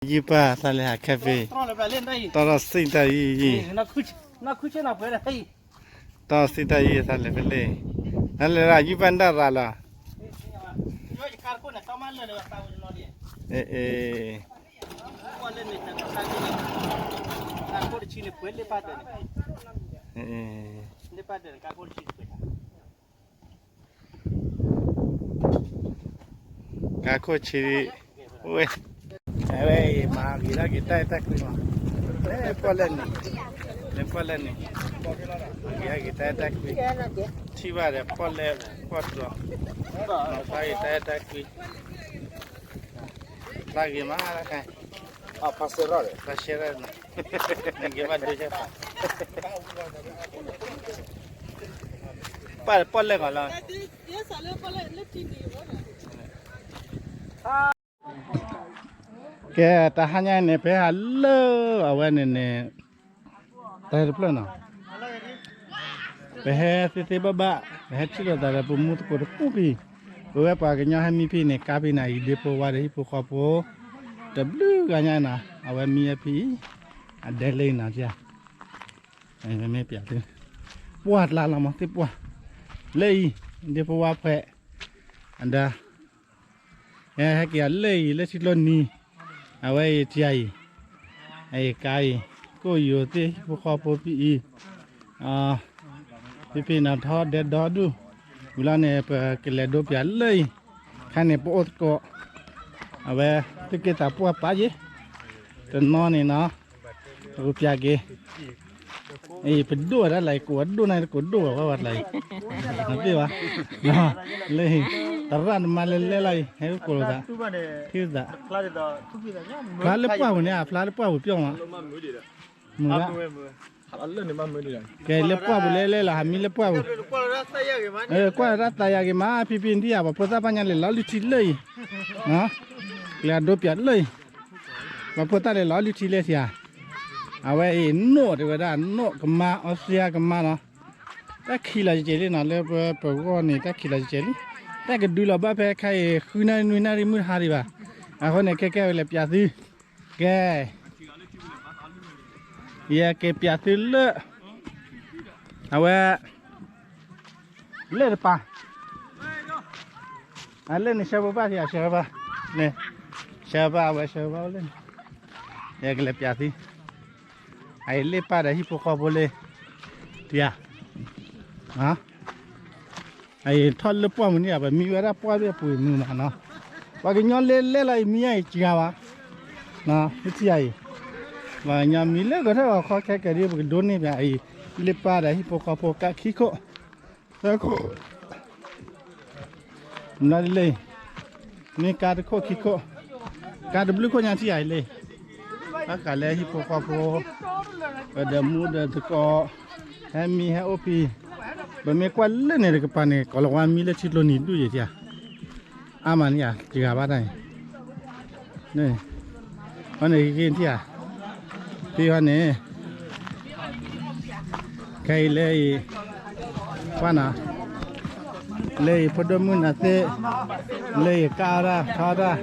ယုၢ်ပၢ်သးလဲၤဟးခဲဖ့, တီထီၣ်စံၣ်တၢ်ယံၤယံၤ, တီထီၣ်စံၣ်တၢ်ယံၤသးလဲၤဖဲလဲၣ်, နလဲၤရၤယုၢ်ပၢ်နတၢ်ရၤလီၤ, အ့ ကါခိၣ်ဆံးဝဲ, အဝဲအံၤမၤဂ့ၤထီၣ်က့ၤတၢ်အဲၣ်တၢ်ကွံမး, လၢပီၣ်လဲၣ်န့ၣ်, လၢပီၣ်လဲၣ်န့ၣ်, မၤဂ့ၤထီၣ်က့ၤတၢ်အဲၣ်တၢ်ကွံ, ထံၣ်ဘၣ်ဒီးပီၣ်လဲၣ်ပီၣ်တြီၤ, မၤဖျါဂ့ၤတၢ်အဲၣ်တၢ်ကွံ, ဖျါဂ့ၤမးလၢခဲ, ဖျါရှဲရၣ်န့ၣ်, နက့ၤဘၣ်ဒိဆၢဖး ပၢ်ပီၣ်လဲၣ်ဂီၤလီၤ, ကဲ တဟါညါန့ၣ် ပဟဲဟးလၢအဝဲန့ၣ်န့ၣ်, တၢ်ဟဲတဖျၢၣ်နီၤ, ပဟဲသ့သ့ဘၣ်ဘၣ် ပဟဲထံၣ်လိာ်သးဒီးပမူသကိးတပူၤဖံ, ပဝဲပှၤကညီဟဲမံဖံန့ၣ် ကါဖံန့ၣ် အံၤဒ့ဖိဝါဒီးဟံၣ်ဖိဃီဖိ, တဘျုးဂၤညါနီၤ အဝဲမံဝဲဖံအံၤ, အဒဲလၢအံၤနီၤ, မ့ၢ်ပျးသု, ပှၢ်တလါလီၤမးသ့ၣ်ပှၢ်, လၢအံၤ, ဒ့ဖိဝါဖဲ, အဒါ ဟဲက့ၤအလၢအံၤလၢထံကျိနံၤ, အဝဲအံၤတယၤအံၤ, အံၤကါအံၤ, ကိၣ်ယိၤသ့ၣ်ဟံၣ်ဖိဃီဖိဖံအံၤ, ဖံဖံနီၤထီၣ်ဒဲဒီဒူၣ်, ဝံၤလီၤန့ၣ် ပကလဲၤဒိပၠးလၢအံၤ, ခါန့ၣ်ပအိၣ်သကိး, အဝဲ, သုက့ၤသးပှၢ်ပာ်ယ့ၢ်, တနီၤန့ၣ်နီၤ, ပကပၠးက့ၤ အံၤပဒိၣ်ဝဲဒၣ်လၢအံၤ ကိးဝဲဒိၣ်န့ၣ် တကိးဒိၣ်ဝဲဝဲဝဲတလၢအံၤ, နသ့ၣ်ဘၣ်, လၢအံၤ, သရၣ်နမါလဲၤလဲၤလီၤအံၤ ဟဲကိးလိာ်သး, ထံၣ်သး, ဖျါလၢပှၢ်ပူၤန့ၣ် ဖျါလၢပှၢ်ပူၤပျီမး, မုၢ်ဂၤ, ကဲလၢပှၢ်ပူၤလဲၤလဲၤလီၤ ဟးမံလၢပှၢ်ပူၤ, ကွၢ်တၢ်သးယၤဂ့ၤမး ဖံဖံနထံၣ်ဧါ ပှၤဖိသၣ်ဘၣ်ညါလဲၤလီၤလုၢ်ထံလၢအံၤ, ကလဲၤဒိပၠးလၢအံၤ, ပှၤဖိသၣ်လဲၤလီၤလုၢ်ထံလၢထံဧါ အဝဲအံၤ နိၣ်တဲဝဲဒၣ် နိၣ်ကမါ အီစထြ့လယါကမါနီၤ, တၢ်ခံးလီၤကဲးလံနီၤ လၢပဂီၢ်န့ၣ် တၢ်ခံးလီၤကဲးလံ, တၢ်ကဒုးလီၤဘၣ်ဖဲခါအံၤ ဃုနၣ်ရံၣ်နွံနၣ်ရံၣ်မုၢ်ဟါဒံးဘၣ်, အဃိန့ၣ် ခဲကဲဝဲလဲၤပၠးသု, ကဲ, ယက့ၤပၠးသုလၢ အဝဲ လၢတပၤ, အလၢန့ၣ် ဆၢဖိဘၣ် ဆၢဖိဘၣ်, န့ၣ်, ဆၢဖိဘၣ် အဝဲဆၢဖိဘၣ်အိၣ်လၢန့ၣ်, ယကလဲၤပၠးသု, အအံၤလ့ၣ်ပၢ်ဒီးဟံၣ်ဖိဃီဖိလၢ, တယၤ, အအံၤထီၣ်လၢပှၢ်မုၢ်နံၤ ပမံဝဲဒၣ်ပှၢ်ဘ့ၣ်အပူၤမုၢ်မးနီၤ, ပှၤကညီလဲၤလဲၤလီၤအံၤမံအံၤစှၤဘၣ်, နထံၣ်ဧါအံၤ, ပှၤကညီမံလၢကထၢၣ်ဂီၤခီခဲကဲးဒ်ပကဒိးန့ၢ်ဘၣ်အံၤ, လ့ၣ်ပၢ်ဒီးဟံၣ်ဖိဃီဖိကါခံခိၣ်, သၢခိၣ် မနုၤလၢ, မ့ၢ်ကါတခိၣ်ခံခိၣ်, ကါတဘျုးခိၣ်ညါထံၣ်ယၤအံၤလၢ, ဘၣ်ဃးလၢဟံၣ်ဖိဃီဖိ, ပဒီးမူဒီးသကိး, ဟဲမံဟဲအိၣ်ဖံ, ပမ့ၢ်ကွၢ်လၢန့ၣ်တကပၤန့ၣ် ကိၤလၤဝါမံလၢထံကျိနံၤဒူၣ်ယဲၢ်ထံၣ်ဧါ, အါမးန့ၣ်ယၤ တဂၤဘၣ်တၢ်န့ၣ် အန့ၣ်ဂ့ၤထံၣ်ဧါ, ဖံဟီန့ၣ်, ခဲအံၤလၢအံၤ, ကွၢ်နီၤ, လၢအံၤဖိဒိၣ်မုၣ်နၤသ့ၣ်, လၢအံၤကါအီၣ်တၢ်ထီတၢ်,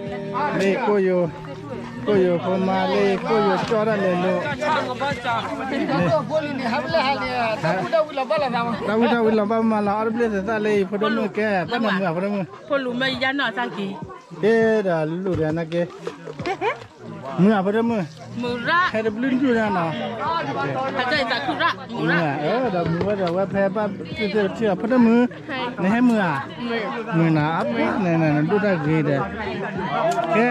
လၢအံၤကိၣ်ယိၤ, ကိၣ်ယိၤဖိမါ လၢအံၤကိၣ်ယိၤကၠီၣ်တၢ်လဲၤလိၤ တၢ်ဝံၣ်တၢ်ဝံၣ်လီၤဘၣ်မးလီၤ အီၣ်တဘျ့သးလၢအံၤဖိဒိၣ်မုၣ်ကဲ ပၢ်နမုာ်အဖိဒိၣ်မုၣ်, ဖိလူၤမ့ၢ်ယါနီၢ်အတၢ်က့ၤ, ကဲဒီးလူၤဒီးနကဲ, မုာ်အဖိဒိၣ်မုၣ်, ဟဲတဘျုးဒူၣ်နီၤနီၤ, ဒီးမုာ်ဝဲဒီးဝဲဖဲဘၣ်သ့ၣ်သ့ၣ်ထံၣ်အဖိဒိၣ်မုၣ်, နဟဲမုာ်ဧါ, မုာ်နီၤ အပူၤန့ၣ်နဒိၣ်တၢ်ဂ့ၤဒီး, ကဲ,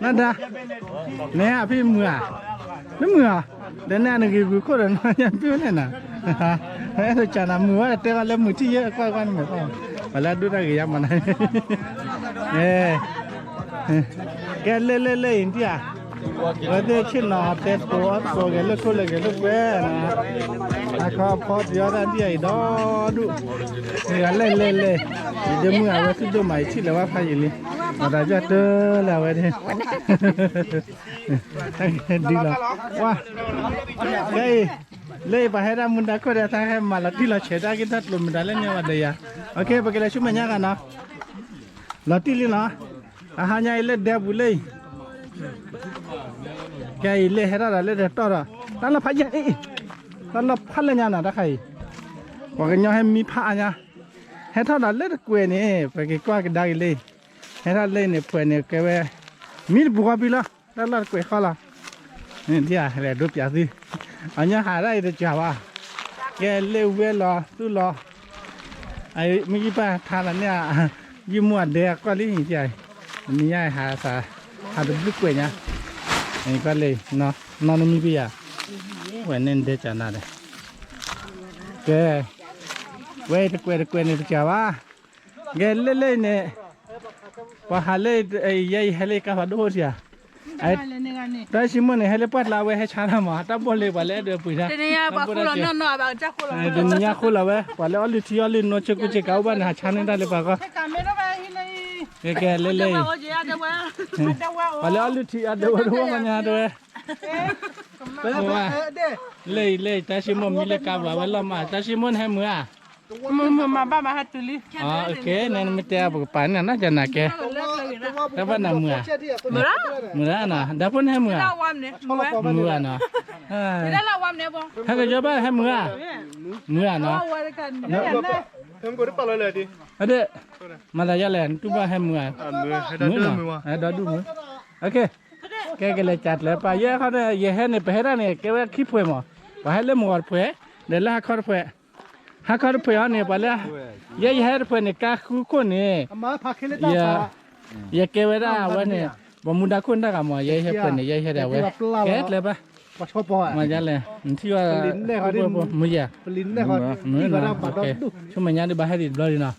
နဒါ, နဟဲအဖံမုာ်ဧါ, နမုာ်ဧါ, ဒီးန့ၣ်နဂ့ၤဂုာ်ခိၣ်ဒီး နညါပၢၢ်န့ၣ်နီၤ, အဲၣ်ဒိးကနၤမုာ်ဝဲဒီးတဲအီၤလၢမုာ်ထံၣ်ယဲၢ်ကွၢ်ကွၢ်န့ၣ်မ့ၢ်, ပှၤလၢအဒိၣ်တၢ်ဂ့ၤယါမးနၤ, ကဲလၢလၢလၢအံၤနထံၣ်ဧါ, အဝဲသ့ၣ်ဆ့ၣ်နီၤတဲသကိးအီၣ်သကိးဂဲၤလိာ်ခိၣ်လၢဂဲၤလိာ်ကွဲ, အခီဖီပယီၤတၢ်ဒ်အံၤဒီဒူၣ်, မုာ်ဂၤလဲၣ်လဲၣ်လဲၣ်, ယဒ့မုၣ်အဝဲသ့ၣ်ဒိၣ်မးအံၤထံၣ်လၢၤဘၣ်ဖးယံာ်လံ, မၤသးဒ်တၢ်လၢအဝဲဒၣ် ဒ်လီၤ, ဝါ, ခဲအံၤ, လၢအံၤပှၤဟဲဒၣ်မူဒါခိၣ်ဒီး တၢ်ဟဲမၤလီၤတံၢ်လီၤဆဲးတၢ်ဂ့ၢ်တၢ်ကျိၤမတၤလၢန့ၢ်ဝဲဒီးယၤ, ပကလဲၤဆူမဲာ်ညါဂၤနီၤ, လီၤတံၢ်လံနီၤ, အဟါညါအံၤလၢဒဲပူၤလၢအံၤ, ကဲအံၤလၢဟဲထီၣ်ဒီးလၢတတီၢ်ဒီး တၢ်လီၢ်ဖးယံၤအံၤ, တၢ်လီၢ်ဖးလၢညါနီၤ တၢ်ခါအံၤ, ပှၤကညီဟဲမံဖးအါညါ, ဟဲထီၣ်ဒီးလၢတကွဲးန့ၣ် ပက့ၤကွၢ်ကဒါက့ၤလၢ ဟဲထီၣ်လၢန့ၣ် ပှဲၤန့ၣ်ကဲဝဲ မံတပူၤဃီပံလီၤ တၢ်လီၢ်တကွဲးဃီလီၤ, ဒ်အလဲၤဒိပျးသု, အညီဟးဒၣ်အံၤတစှၤဘၣ်, ကဲလၢဝဲလီၤသူၣ်လီၤ မ့ၢ်ယပၢ်ထါလီၤန့ၣ် ယမူအဒဲအကွၢ်လံ, နံၤညါဟးသး ဟးတဘျုးကွဲးညါ, ကွၢ်လၢ နီၢ်နမံၤပယၤ, ဝဲန့ၣ်ဒဲကနၤဒီး, ကဲ, ဝဲတကွဲးတကွဲးန့ၣ်တစှၤဘၣ်, ကဲလၢလၢအံၤန့ၣ်, ပှၤဟးလၢ ယဲယဟဲလၢကါဖးဒိၣ်အိၣ်ထံဧါ, တၢ်စံမိၣ်န့ၣ် ဟဲလၢပှၢ်ကျါဝဲဟဲဆါတၢ်မး တၢ်ဘီၣ်လၢပှၤလၢအဒၢးပှ့ၤတၢ်, တနံၤညါဃိလီၤဝဲ ပှၤလၢအီၣ်လုၢ်ထံအီၣ်လုၢ်နိဆ့ကူဆ့ကၤအိၣ်ဘၣ်န့ၣ် ဟးဆါန့ၢ်တၢ်လၢပှၤဂီၢ်, ကဲကဲလၢလၢအံၤ, ပှၤလၢအီၣ်လုၢ်ထံအဒၢးဝဲတဝီမညါတဝဲ, လၢအံၤလၢအံၤ တၢ်စံမိၣ်မံလၢကါပှၤဝဲလီၤမး တၢ်စံမိၣ်န့ၣ်ဟဲမုာ်ဧါ မုာ်မုာ်မၤဘၣ်မၤဟဲတုၤလံ, နမ့ၢ်တဲပကပာ်န့ၣ် နကနၤကဲ, တၢ်ဘၣ်နၤမုာ်ဧါ, မုာ်ဧါနီၤ ဒီဖိန့ၣ်ဟဲမုာ်ဧါ, မုာ်ဧါနီၤ, ဟဲကယီဘၣ်ဟဲမုာ်ဧါ, မုာ်ဧါနီၤ, မၤသးယါလဲၣ် နတူၢ်ဘၣ်ဟဲမုာ်ဧါ, မုာ်နီၤ, ဒီဒူၣ်မုာ်, ကဲကလဲၤကၠးကျဲပာ်ယဲခီန့ၣ် ယဟဲန့ၣ် ပဟဲဒၣ်န့ၣ် ကဲဝဲခံဖှဲးမး, ပှၤဟဲလၢမုၢ်ဂီၤတဖှဲး, ဒီးလၢဟါခီတဖှဲး, ဟါခီတဖှဲးအံၤန့ၣ် ပှၤလၢ ယဲယဟဲတဖှဲးန့ၣ် ကါဃုခိၣ်န့ၣ် ယကဲဝဲဒၣ်အဝဲန့ၣ် ပှၤမူဒါခိၣ်နတၢ်ဂၤမး ယဲယဟဲတဖှဲးန့ၣ် ယဲယဟဲဒၣ်ဝဲ, ကဲကျဲပာ်, မၤယါလဲၣ် နထံၣ်ဘၣ်, မုာ်ယါ, ဆိမဲာ်ညါဒုးဘၣ်ဟဲဒံးတဘျီဒံးနီၤ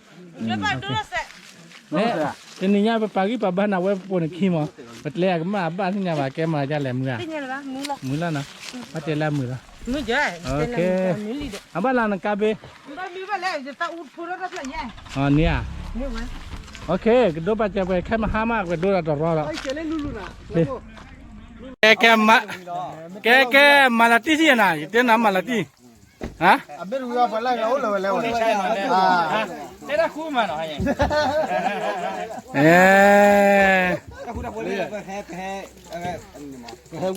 တနံၤညါပပာ်ဂံၢ်ပာ်ဘါနၤဝဲပပိာ်နခံမး, ပတဲအကမၣ်အဘၣ်သ့ၣ်ညါဘၣ် ကဲမၤဒ်လဲၣ် မုာ်ဧါ, မုာ်လီၤနီၤ, ဘၣ်တဲလၢအမုာ်လီၤ, အဘၣ်လၢနကါဘ့, န့ၣ်ဧါ, ကဒိပာ်စၢၤပှဲၤ ခဲမဟါမး ကဒိဒီးတရီဒီး, ကဲ, ကဲ, မၤလၤတံၢ်ထံၣ်နၤ ယတဲနၤမၤလၤတံၢ် ဟါ, ကဟဲဂီၢ်တဲလၢပှၤမံဂီၢ်ပျိၢ်တီ, ကဲ,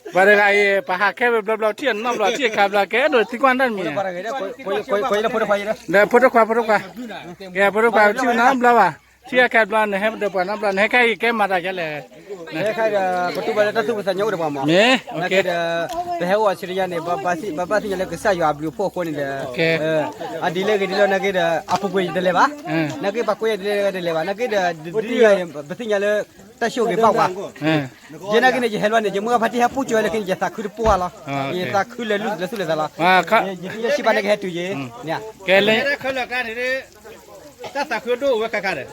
ပှၤတဂၤအံၤ ပဟးခဲဝဲဘျီဘျီ ထံၣ်အနီတဘျီ ထံၣ်အခါဘျီ ကဲဒိးသံကွၢ်တၢ်တမံၤ, ဒီးဖိတခွါ ဖိတခွါ, ကဲ ဖိတခွါ ထံၣ်နီတဘျီဘၣ်, ထံၣ်အခါဘျီ နဟဲပဒီးပှၤနီတဘျီ နဟဲခဲအံၤ ကဲမၤတၢ်ဒ်လဲၣ်, ဟဲခဲဒီး ပတူၢ်ဘၣ်လၢတၢ်သူၣ်ဖှံသးညီအိၣ်ဒီးပှၤမး, မ့ၢ်, ဒီး ပဟဲအိၣ်အီၤဆံတညါန့ၣ် ပဘၣ်သ့ၣ်ညါလၢကစၢ်ယွၤအဘျုးအဖှိၣ်အဃိန့ၣ်ဒီး, အဒ်လဲၣ်ဂ့ၤဒ်လဲၣ် နာ်က့ဒီး အပူၤကွံာ်ယတလဲၤဘၣ်, နာ်က့ပှၤကိးယၤဒ်လဲၣ်ဂ့ၤတလဲၤဘၣ် နာ်က့ဒီး ဒ်ယၤန့ၣ် ပသ့ၣ်ညါလၢ တၢ်ဆိၣ်ဂ့ၤဘၣ်ပှၤ, ယဲနာ်က့န့ၣ် ယဟဲလီၤန့ၣ် ယမုၢ်ဂၢ်ဖါတံၢ်ဟဲပူၤကၠီၤဝဲလၢခံန့ၣ် ယသးခုတပှၢ်လီၤ, ယသးခုလၢာ်လူၢ်လၢာ်သူၣ်လၢာ်သးလီၤ, ယထံၣ်ယဲၢ်ဆံဘၣ်နာ်က့ဟဲတုၤယဲ, ကဲလၢ တၢ်သးခုဒိၣ်ဝဲခါခါဒီး,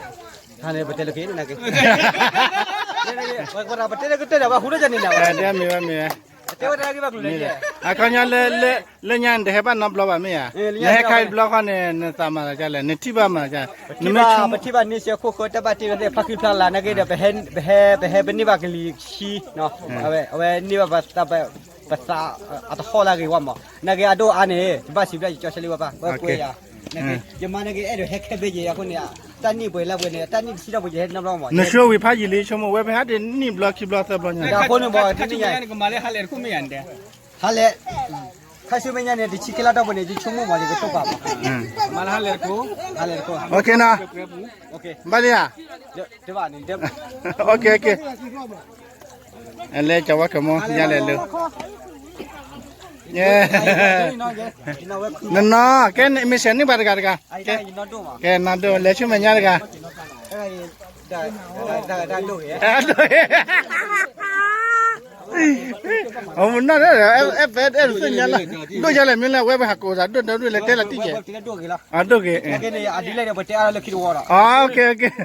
ဟါန့ၣ် ပတဲလၢက့ၤန့ၣ်နာ်က့ၤ, ပတဲလၢကတၢၢ်ဒီး ပှၤဟူးထီၣ်ကန့ၣ်နၤ, တဲမ့ၢ်ဘၣ်မ့ၢ်, တဲဝဲတၢ်ဂ့ၢ်ဘၣ်ကျိၤလၢယဲ, အခီပညီလၢ လၢညါန့ၣ် တဟဲဘၣ်နီတဘျီဘၣ်မ့ၢ်ဧါ, နဟဲခါအံၤတဘျီဃီန့ၣ် နသးမၤသးဒ်လဲၣ် နထံၣ်ဘၣ်မၤသး, ပထံၣ်ဘၣ်န့ၢ်စဲခိၣ်ဃၢ တၢ်ဘၣ်တ့လီၤသ့ၣ် ဖျါဃံဖျါလၤ နာ်က့ဒီး ပဟဲ ပဟဲ ပဟဲပန့ၢ်ဘၣ်ကလံၤဆံ, အဝဲန့ၢ်ဘၣ် ပသးအတဟီၣ်လၢအဂ့ၤဝဲမး, နာ်က့အဒိၣ်အါန့ၣ် ယဘၣ်စံးဘျုးယကၠီဆၢလံဝဲပၢ် ဝဲကွဲယၤ, ယမါနာ်က့အဲၣ်ဒိးဟဲခဲဘ့ယဲအဃိန့ၣ်, တၢ်နံၣ်ပှဲၤလၢပှဲၤန့ၣ် တၢ်နံၣ်တဆံထီၣ်ပှဲၤယဟဲနီတဘျီမး, နဆိဝံၤဖးယံာ်လံ ဆိကမိၣ်ဝဲ ပဟဲတနံၣ်ဘျီခံဘျီသၢဘျီညါ, အဃိန့ၣ်မး တနံၣ်ညါ ဟါလဲၣ်, ခါဆူမဲာ်ညါန့ၣ် တဆံခံလါတီၢ်ပူၤန့ၣ် ယဆိကမိၣ်မး ယကတိၢ်ပာ်မး, မၤလၢဟါလဲၣ်တကိး, ဟါလဲၣ်တကိး, ဘၣ်လံဧါ, ဘၣ်လံဧါ, လဲၤကဝါကမီ ယလဲၤလၢ, နနီၤ ကဲ မ့ၢ်ဆဲးန့ၢ်ပှၤတဂၤတဂၤ, ကဲ နဒိၣ် လဲၤဆူမဲာ်ညါတဂၤ အမနီၢ် အဲၣ် အဲၣ် အဲၣ် သ့ၣ်ညါလီၤ, ဒိၣ်ယါလဲၣ် မ့ၢ်လၢအဝဲပဟးကိးသး ဒိၣ်ဒီဒိၣ်လဲၤတဲ လီၤတံၢ်ကဲ, အဒိၣ်က့ၤ, အဒိၣ်က့ၤ,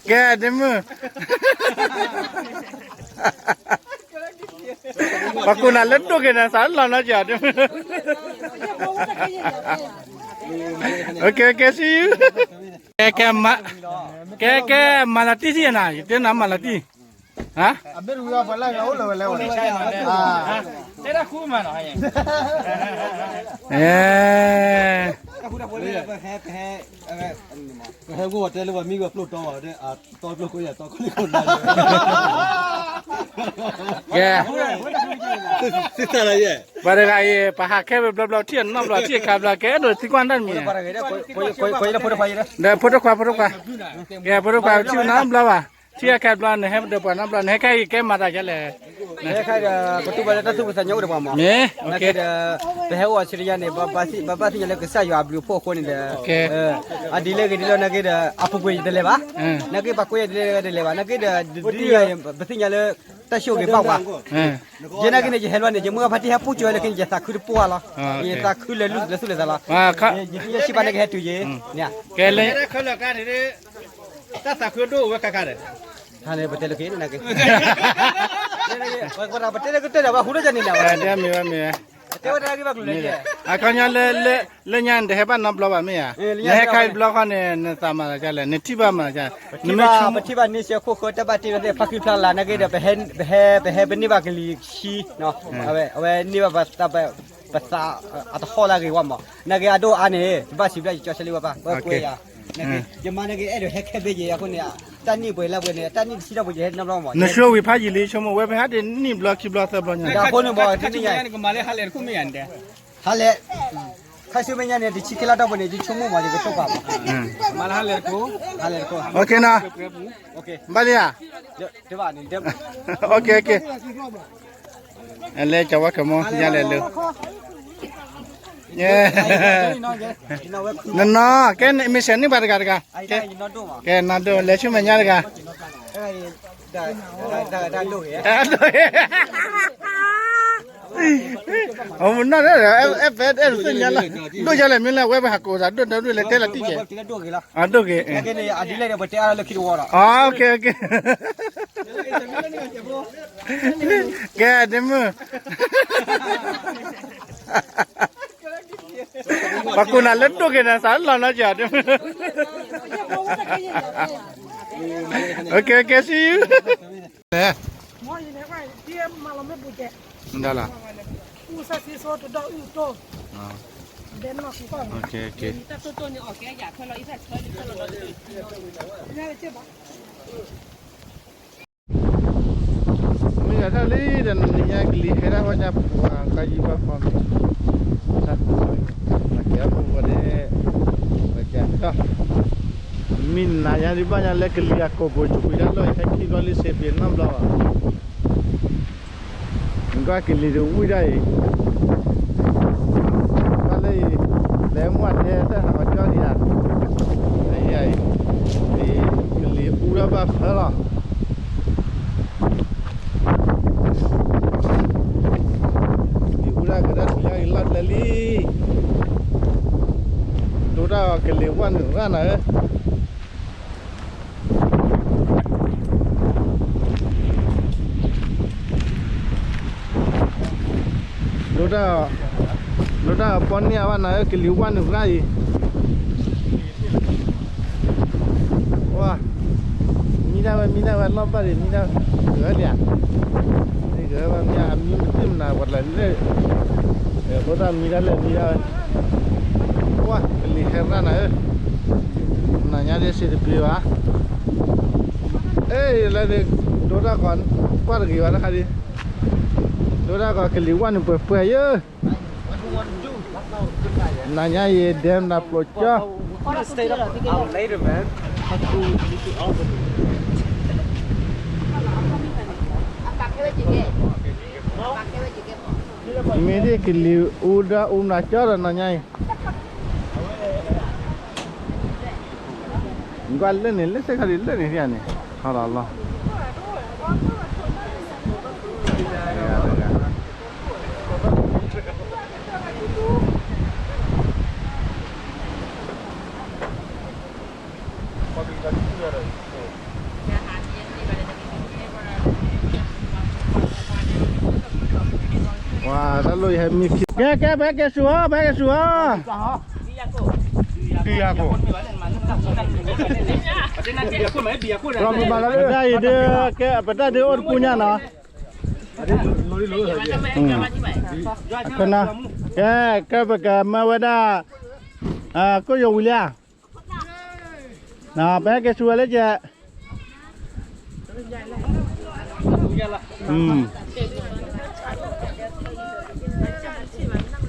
ကဲ ဒ့မုၣ်, ပှၤကိးနၤလၢဒိၣ်က့ၤနၤ သးလီၤနီက့ၤ, ကဲ ကဲ see you, ကဲ ကဲ မၤလၤတံၢ်ထံၣ်နၤ ယတဲနၤမၤလၤတံၢ်, ဟါ, အဘ့ၣ်ရူဝဲပှၤလၢအအိၣ်လၢၤဝဲလဲၣ်, တဲတၢ်ဃူမးနီၤ, အဲ ပဟဲဂိၢ်တဲလၢပှၤမံဝဲဖျိတီဘၣ်, တီဖျိခိယတီခိလံခိနၤ, ကဲ, ပှၤတဂၤအံၤ ပဟးခဲဝဲဘျီဘျီ ထံၣ်အနီတဘျီ ထံၣ်အခါဘျီ ကဲအဲၣ်ဒိးသံကွၢ်တၢ်တမံၤ, ဒီးဖိတခွါ ဖိတခွါ, ကဲဖိတခွါ ထံၣ်အခါဘျီ နဟဲဒီးပှၤနီတဘျီ နဟဲခဲအံၤကဲမၤတၢ်ဒ်လဲၣ်, ဟဲခဲဒီး ပတူၢ်ဘၣ်လၢတၢ်သူၣ်ဖှံသးညီအိၣ်ဒီးပှၤမး, မ့ၢ်, ဒီး ပဟဲအိၣ်အီၤဆံတယါန့ၣ် ဘၣ်ဘၣ်သ့ၣ်ညါလၢကစၢ်ယွၤအဘျုးအဖှိၣ်အဃိန့ၣ်ဒီး အဒ်လဲၣ်ဂ့ၤဒ်လဲၣ်နာ်က့ဒီး အပူၤကွံာ်ယတလဲၤဘၣ်, နာ်က့ပှၤကွဲးယတလဲၤတလဲၤဘၣ် နာ်က့ဒီး ဒ်ယၤန့ၣ် ပသ့ၣ်ညါလၢ တၢ်ဆိၣ်ဂ့ၤဘၣ်ပှၤ, ယဲနာ်က့န့ၣ် ယဟဲလီၤန့ၣ် ယမုၢ်ဂၤဖါတံၢ်ဟဲပူၤစၢၤလၢခံန့ၣ် ယသးခုတပှၢ်လီၤ, ယသးခုလၢာ်လၢာ်သူၣ်လၢာ်သးလီၤ, ယဆံးဘၣ်နာ်က့ဟဲတုၤယ့ၣ်, ကဲလၢ တၢ်သးခုဒိၣ်ဝဲခါခါဒီး ဟါန့ၣ်ပတဲလၢက့ၤန့ၣ်နာ်က့, ပတဲလၢကတၢၢ်ဒီး ပှၤဟူးထီၣ်ကန့ၣ်နၤ, မ့ၢ်ဝဲမ့ၢ်ဝဲ, တဲဝဲဒၣ်က့ၤဘၣ်ကျိၤလၢယဲ, အခီပညီလၢ လၢညါန့ၣ် တဟဲဘၣ်နီတဘျီဘၣ်မ့ၢ်ဧါ, နဟဲခါတဘျီဃီန့ၣ် နသးမၤသးဒ်လဲၣ် နထံၣ်ဘၣ်မၤသးဒ်လဲၣ်, ပထံၣ်ဘၣ် ပထံၣ်ဘၣ်န့ၢ်စဲးခိၣ်ဃၢတၢ်ဘၣ်တ့လီၤသ့ၣ် ဖါဃံဖျါလၤ နာ်က့ဒီး ပဟဲ ပဟဲပန့ၢ်ဘၣ်ကလံၤဆံ, အဝဲန့ၢ်ဘၣ် ပသးအတဟီၣ်လၢအဂ့ၤဝဲမး, နာ်က့အဒိၣ်အါန့ၣ် ပဘၣ်စံးဘျုးယကၠီဆၢလံဝဲပၢ် ပှဲၤယၤ, နာ်က့ ယမါနာ်က့အဲၣ်ဒိးဟဲခဲဘ့ယဲအဃိန့ၣ်, တၢ်နံၣ်ပှဲၤလၢပှဲၤန့ၣ် တၢ်နံၣ်တဆံဒီးပှဲၤယဟဲနီတဘျီမး, နဆိဝံၤဖးယံာ်လံ ဆိကမိၣ်ဝဲပဟဲဒ်နံၣ်ဘျီခံဘျီသၢဘျီညါ, အဃိန့ၣ်မး တနံၣ်ညါ ကမၤလၢဟါလဲၣ်တခိၣ်မ့ၢ်ယၤန့ၣ်, ဟါလဲၣ်, ခါဆူမဲာ်ညါန့ၣ် တဆံခံလါတီၢ်ပူၤန့ၣ် ယဆိကမိၣ်မး ယကတိၢ်ပာ်မး, မၤလၢဟါလဲၣ်တခိၣ်, ဟါလဲၣ်တခိၣ်, ဘၣ်လံဧါ, ဘၣ်လံဧါ, လဲၤကဝီၤကမီၤ ညါလဲၤလၢ နနီၤ ကဲ မ့ၢ်ဆဲးန့ၢ်ပှၤတဂၤတဂၤ, ကဲ နီၢ်ဒိၣ် လဲၤဆူမဲာ်ညါတဂၤ, အနီၢ်ဒိၣ်, အဲၣ်ဖဲအဲၣ်သ့ၣ်ညါလီၤ, ဒိၣ်ယါလဲၣ်မ့ၢ်လၢ အဝဲပဟးကိးသး ဒိၣ်ဒီးဒိၣ်လဲၤတဲလီၤတံၢ်ကဲ, အဒိၣ်က့ၤ, ကဲ ဒ့မုၣ် ပှၤကိးနၤလၢဒိၣ်က့ၤနၤ သးလီၤနီကၠီ, okay okay see you, လဲၣ်, ဒၣ်လီၤ, okay okay,မ့ၢ်ယၤထီၣ်လံဒီး နညါကလံၤဟဲဒၣ်ဝဲညါပူၤ ကါယံဘၣ်ဖီမ့ၢ်, ကဲပူၤဝဲဒၣ်, မ့ၢ်နၤညါဒ်ဘၣ်ညါလၢကလံၤအကိာ်ပူၤ ကွံာ်တၢ်လီၢ် ဟဲခံဘျီလံစ့ပ့ၤနီတဘျီဘၣ် ကွၢ်ကလံၤတဝံၣ်ဒၣ်အံၤ, ကွၢ်လၢအံၤ, လဲၤမ့ၢ်တဲတၢ်ဟးဂီၤကၠီဒံးဧါ, အံၤ, ကလံၤအူဒၣ်ဘၣ်ဖၢလီၤ, ကလံၤအူဒၣ်ကဒါထံၣ်လၢအံၤလီၢ်ကျဲလံ, ဒိၣ်တၢ်အီၤကလံၤဝၣ်နုာ်ရၣ်နၤဧၢ ဒိၣ်တၢ်, ဒိၣ်တၢ်ပီန့ၢ်အဘၣ်နၤဧၢ ကလံၤဝၣ်နုာ်ရၣ်အံၤ, ဝါ, မံဒၣ်ဝဲ မံဒၣ်ဝဲ လီၢ်ဘၣ်ဒံး မံဒၣ်ဝဲ, ဂၢၢ်လံဧါ, ဂၢၢ်ဘၣ်မံ အမံမသ့ၣ်မနၤ ပှၤတလၢ, ဒိၣ်တၢ်မံဒၣ်လဲၣ် မံဒၣ်ဝဲ, ဝါ ကလံၤဟဲရၣ်နၤဧၢ, နညါဒ်စ့တပ့ၤဘၣ် အ့ၣ် လၢန့ၣ် ဒိၣ်တၢ်ကီး ကွၢ်တဂ့ၤဘၣ်တခါဒံး, ဒိၣ်တၢ်ကီးကလံၤဝၣ်နုာ်ပှဲၤပှဲၤယၢ်, နညါယဲဒဲမနၤပျိကၠီ, မ့ၢ်ဒ်ကလံၤအူဒၣ်အူမနၤကၠီဒီးနညါအံၤ ကွၢ်လၢန့ၣ် လၢစ့ၢ်ကီးဒံး လၢန့ၣ်ဒံးန့ၣ် ဟီလီၤလီၤ, ပှၤတၢ်လိၣ်ယဟဲမံ, ကဲ ကဲ ပဟဲက့ၤဆူၣ်ဧၢ ပဟဲက့ၤဆူၣ်ဧၢ, တံၤယၤခိၣ်, ပတၢ်အံၤဒုးကဲ ပတၢ်ဒုးအိၣ်တပူၤညါနီၤ, ကဲ ကဲပကမၢဝဲဒၣ် ကိၣ်ယိၤဝံၤလံဧါ, ပဟဲက့ၤဆူဝဲလၢ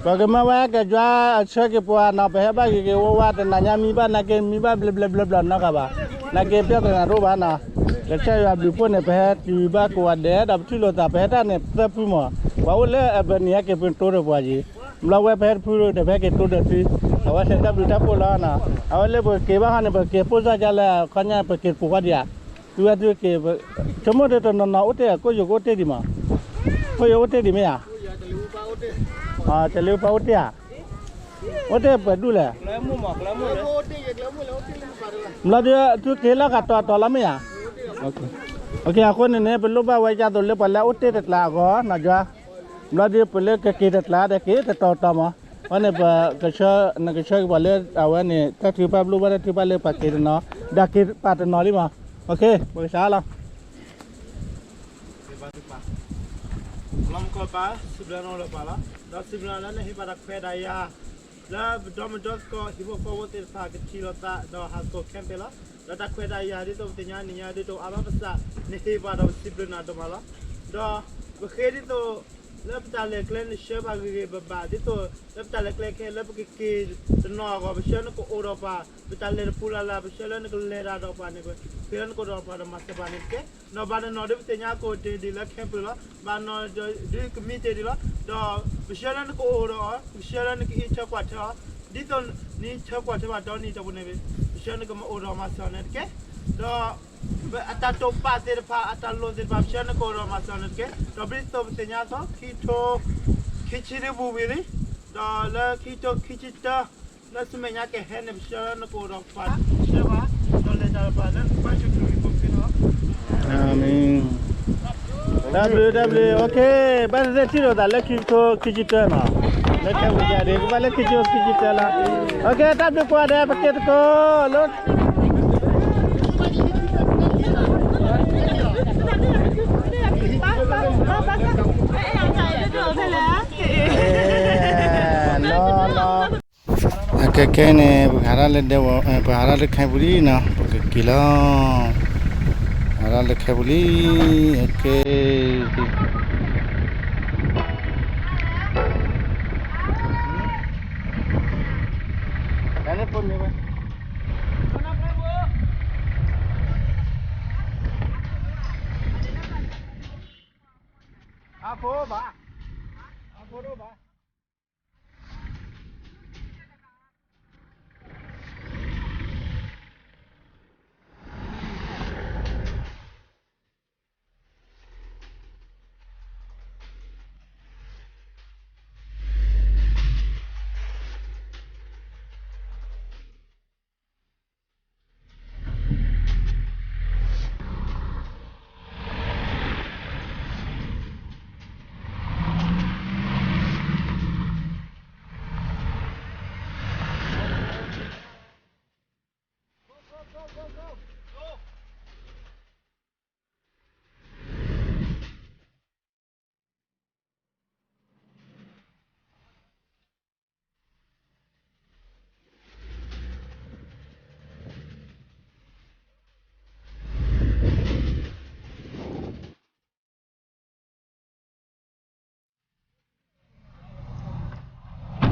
ကဲ ပကမၢဝဲကဲ ယွၤအဆၢက့ၤပှၤနီၤ, ပဟဲဘၣ်ဂ့ၤဂ့ၤဝါဝါ တနၤညါမံဘၣ်နာ်က့ မံဘၣ်ဘျဲဘျဲဘျဲဘျဲနီတဂၤဘၣ်, နာ်က့ ပြဿနာ တအိၣ်ဘၣ်နီၤ, ကစၢ်ယွၤဘျုးဖှိၣ်န့ၣ် ပဟဲတုၤဘၣ်ကိးဂၤဒဲး ဒီးပထံၣ်လိာ်သး ပဟဲတၢ်န့ၣ်သၢဖုမး, ပှၤအိၣ်လၢအဘၢၣ်နံၤဟဲက့ၤပတိဒီးပှၤယံၤ, ဘျီဝဲပဟဲတဖုဒီး ပဟဲက့ၤတိဒီးသု, အဝဲသ့ၣ်တၢ်ဘျုးတၢ်ဖှိၣ်လီၤနီၤ, အဝဲလၢပက့ၤဘၣ်ဟီန့ၣ် ပက့ၤပိၢ်စၢ်ကလဲၣ် ခီညါပက့ၤတပူၤဃီဒံးဧါ, သုဝဲသုက့ၤ, ဆိကမိၣ်ဒ်တနီၤနီၤအိၣ်တ့ၢ် ကိၣ်ယိၤကအိၣ်တ့ၢ်ဒံးမး, ကိၣ်ယိၤအိၣ်တ့ၢ်ဒံးမ့ၢ်ဧါ, တလ့ၤပၢ်အိၣ်တ့ၢ်ဧါ, အိၣ်တ့ၢ်ပှဲၤဒူၣ်လဲၣ်, ဘျီဒုးသုက့ၤလၢဃာ်တီၤတီၤလီၤမ့ၢ်ဧါ, အဃိန့ၣ်န့ၣ် ပလိၣ်ဘၣ်ဝဲဒ်သိးလၢပှၤလၢအအိၣ်တ့ၢ်တကျါအဂီၢ်နီၤ, ယွၤ ဘျီဒုးပလၢကက့ၤတကျါဒီးက့ၤတတီၤတီၤမး, အဃိန့ၣ် ပကဆှၢ, နကဆှၢက့ၤပှၤလၢအဝဲန့ၣ် တၢ်ထုကဖၣ်ဘျိၣ်ဘၣ်တၢ်ထုကဖၣ်လၢပှၤက့ၤတနီၤ, ဒီးက့ၤပာ်တနီၤလံမး, ပကစးလီၤ. လီၤမကီၢ်ပၢ် စံးဘျုးနၤလီၤပၢ်လီၤ, ဒီးစံးဘျုးနၤလၢနဟ့ၣ်ပှၤတၢ်ခွဲးတၢ်ယာ် လၢပဒီမုၢ်ဒီသကိး ဟံၣ်ဖိဃီဖိသ့ၣ်တဖၣ်ကထံၣ်လိာ်သး ဒီးဟးသကိးခဲအံၤလီၤ, ဒီးတၢ်ခွဲးတၢ်ယာ်ဒ်သိးပသ့ၣ်ညါန့ၣ်ညါ ဒ်သိးအါဘၣ်ပသး နဟ့ၣ်ပှၤဒီးပစံးဘျုးနၤဒိၣ်မးလီၤ, ဒီးပဃ့ဒ်သိး လၢပတၢ်လဲၤကျဲနဆှၢပှၤဂ့ၤဂ့ၤဘၣ်ဘၣ် ဒ်သိး လၢပတၢ်လဲၤကျဲခဲအံၤ လၢပကက့ၤတနီၤအဂီၢ် ပဆှၢနကအိၣ်ဒီးပှၤ, ပတၢ်လဲၤတပူၤလၢ်လၢ် ပဆှၢလၢနကလဲၤတၢ်ဒီးပှၤန့ၣ် ပဃ့လၢနကအိၣ်ဒီးပှၤဒီးမၤစၢၤပှၤန့ၣ်တက့ၢ်, ဒီးဘၣ်တနီၤဒ်ပသ့ၣ်ညါကိးတ့ၢ်ဒ်လၢခဲပၢၢ်လီၤ, ဘၣ်နီၤဒ်ကမံတ့ၢ်ဒ်လီၤ, ဒီးပဆှၢလၢနကအိၣ်ဒီးအီၤ ပဆှၢလၢနကအံးထွဲကွၢ်ထွဲအီၤ, ဒ်သိးနအံးထွဲကွၢ်ထွဲဘၣ်ဒီနံၤတပူၤန့ၣ် ပဆှၢနကမၤအိၣ်ဒီးမၤစၢၤအီၤန့ၣ်တက့ၢ်, ဒီး အတၢ်တိာ်ပာ်သ့ၣ်တဖၣ် အတၢ်လိၣ်သ့ၣ်တဖၣ် ပဆှၢနကအိၣ်ဒီးမၤစၢၤန့ၣ်တက့ၢ်, ဒီးဒ်သိးပသ့ၣ်ညါအသိး ခံကထိ ခံဆံဒုပူၤဝံၤလံ, ဒီးလၢခံကထိခံဆံတၢ လၢဆူမဲာ်ညါကဟဲန့ၣ် ပဆှၢနကအိၣ်ဒီးပှၤ ဆှၢပှၤ ဒီးလဲၤတၢ်ဒီးပှၤလၢနကဘၣ်ဆိၣ်ဂ့ၤကိးဖဲလီၤ. အၤမ့ၣ်. တၢ်ဘျုး တၢ်ဘျုး OK, ဘၣ်သ့ၣ်သ့ၣ်ထံၣ်လိာ်သးလၢခံကထိခံဆံတၢနီၤ, လၢခဲပူၤယၤဒ် ကဘၣ်လၢခံကထိခံဆံတၢလီၤ. OK, တၢ်ဘျုးကိးဂၤဒဲး ပက့ၤသကိးလၢ လီၤလီၤ. အကဲကဲန့ၣ် ပကဟးထီၣ်လၢဒဲဝီၤ ပဟးထီၣ်လၢခဲပူၤလံနီၤ, ပကက့ၤလီၤ. ဟးထီၣ်လၢခဲပူၤလံ, အကဲ အဖိဘၣ်, အဖိဒိၣ်ဘၣ်.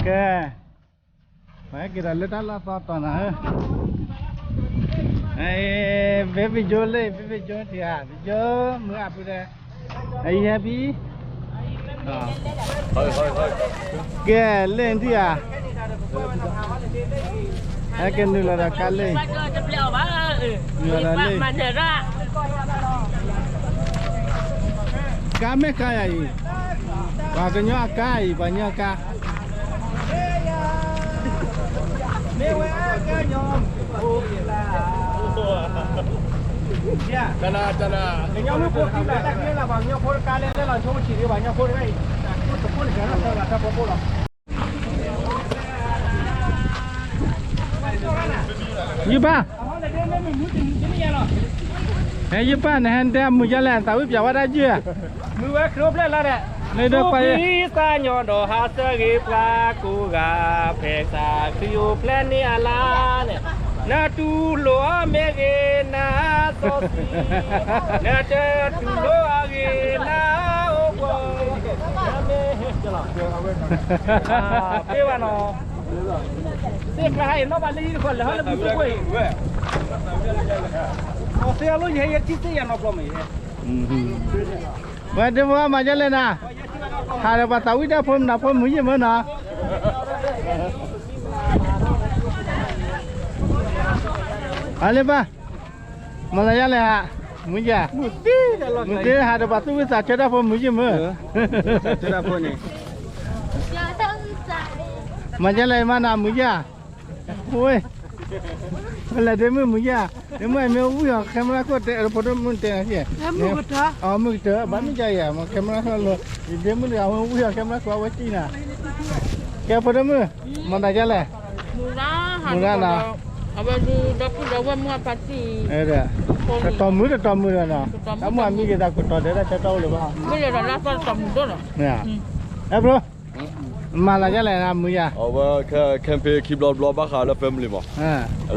ကဲ, ပဟဲက့ၤဒီးလၢတၢ်လီၢ်သီတီၤနၤဧၢ, ဘဲဘံကၠိလၢ ဘဲဘံကၠိတံၢ်ဧါ, ဘံကၠိမုၢ်အပူၤဒီး, အံၤဟဲဖံ, ကဲ လ့ၣ်နထံၣ်ဧါ, ဟဲက့ၤနုာ်လီၤဒီးကါလ့ၣ်, နုာ်လီၤဒီးလ့ၣ် ကါမ့ၢ်ကါယၤအံၤ, ပှၤကညီအကါအံၤ, ပှၤကညီအကါ, မ့ၢ်ဝဲကညီ, ကညီမုၢ်ဖိခံဘျီတၢ်ကဲလီၤ, ပှၤကညီဖိတကါလဲၣ်လဲၣ်လီၤ, ဆိကမိၣ်ဆံးဒံး ပှၤကညီဖိတဂၤအံၤ, တခိၣ်တကဲလီၤ တၢ်လီၤတၢ်ပီဖိလီၤ. ယပၢ်, ဟဲယပၢ် နဟဲတဲမုာ်ယါလဲၣ် သးဝံၣ်ပၠးဝဲဒၣ်ယုၢ်ဧါ, မုာ်ဝဲခရံာ်အိၣ်ဖျဲၣ်လီၤဒီး, လၢဒၢ်ပှၤ စံသးညီဒီးဟးဆၢဂ့ၤပှၤကိးဂၤ, ဖဲသးခရံာ်အိၣ်ဖျဲၣ်န့ၢ်အလါန့ၣ်, နတူၢ်လိာ်အီၤမ့ၢ်ဂ့ၤ နစီဆှံ, နတတူၢ်လိာ်အီၤဂ့ၤ နအိၣ်ဘှီၣ်, နမ့ၢ်ဟဲကလီၤ, သ့ဘၣ်နီၤ, သ့ၣ်ကျါဟဲအံၤနီၣ်ဘၣ်လၢယတဃီၤလၢဟီလၢဘုသူခိၣ်အံၤ, သ့အလိယဟဲယထံၣ်သ့ၣ်ယၤနီတဘျီမ့ၢ်, ဝဲဒၣ်မၤယါလဲၣ်နၤ, ဟးဒီးပှၤသးဝံၣ်တၢ်ဖိမနုၤဖိမုာ်ယံာ်မၢနီၤ, အလၢဘၣ်, မၤလၢယါလဲၣ်ဧါ, မုာ်ယါ, မုာ်တ့ဟးဒီးပှၤသူၣ်ဝံၣ်သးဆၢတၢ်ဖိမုာ်ယံာ်မၢ, မၤယါလဲၣ်မးနၤ မုာ်ယါ, ဝဲ, ဝဲလဲၤဒ့မုၣ်မုာ်ယါ, ဒ့မုၣ်အမ့ၢ်ဝံၣ်အီၤ camera ခိၣ်တဲ ဖိဒိၣ်မုၣ်တဲနၤ, မုာ်ကတၢၢ်, မုာ်ကတၢၢ် ဘၣ်မုာ်ယါယၤ မ့ၢ် camera ခိၣ်လီၤ, ဒ့မုၣ်တဂၤဝံၣ်အီၤ camera ခိၣ်အဝဲစံၣ်နၤ, ကဲဖိဒိၣ်မုၣ်, မၤနၤယါလဲၣ်, မုာ်ရၣ်နီၤ, အဝဲဒုးဒီပုၢ်ဒီဝဲၢ်မုၢ်အဖါတံၢ်, တတီၤမုာ်တတီၤမုာ်ဒီးနီၤ, တၢ်မုာ်အမံၤက့ၤသးကတီၤဒဲးတၢ်ဆၢတီၢ်အိၣ်လၢၤဘၣ်, မ့ၢ်လၢဒီးလၢသီတတီၤမုာ်ဒိၣ်နီၤ, အဲၣ်ဘျိ မၤလၢယါလဲၣ်နၤ မုာ်ယါ, အဝဲ campaign ခံဘျီတဘျီဘၣ်ဃးလၢ family မး,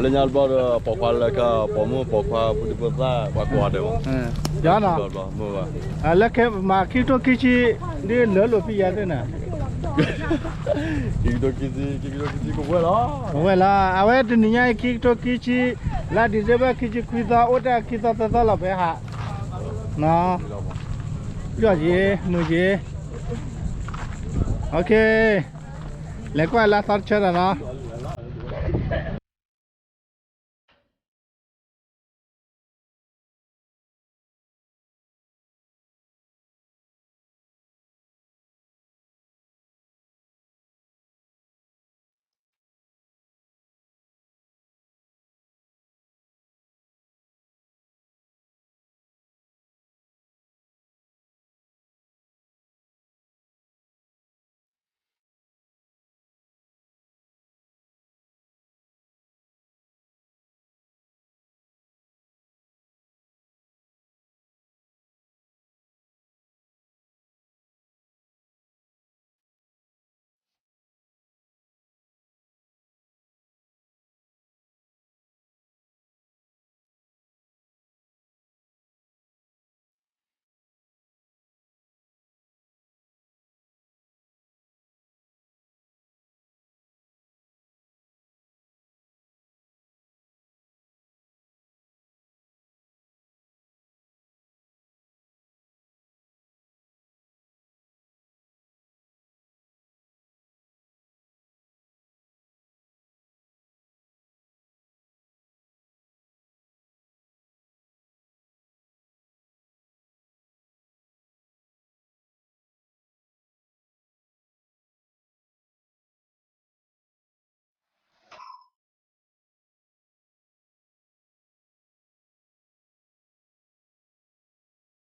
လၢညါတဘျီဒီး ပိာ်ခွါလၢက ပိာ်မုၣ်ပိာ်ခွါ ဖိဒံဖိသၣ် ပှၤကိးဂၤဒဲးမး, ယီၤနီၤ, လၢမၤခံကထိခံဆံ ဒ်လၢလိာ်ဖံးယါသ့ၣ်နၤ, ခံကထိခံဆံ ခံကထိခံဆံကဝဲၢ်လီၤ, ကဝဲၢ်လီၤ, အဝဲတနံၤညါအံၤ ခံကထိခံဆံ လါ December ခံဆံခွံသီ အိၣ်တၢ်ခံသီသၢသီလီၤ ဖဲဟး ပျီၢ်ယ့ၤ မုာ်ယ့ၤ, လဲၤကွၢ်လၢသီတဆၢဒီးနီၤ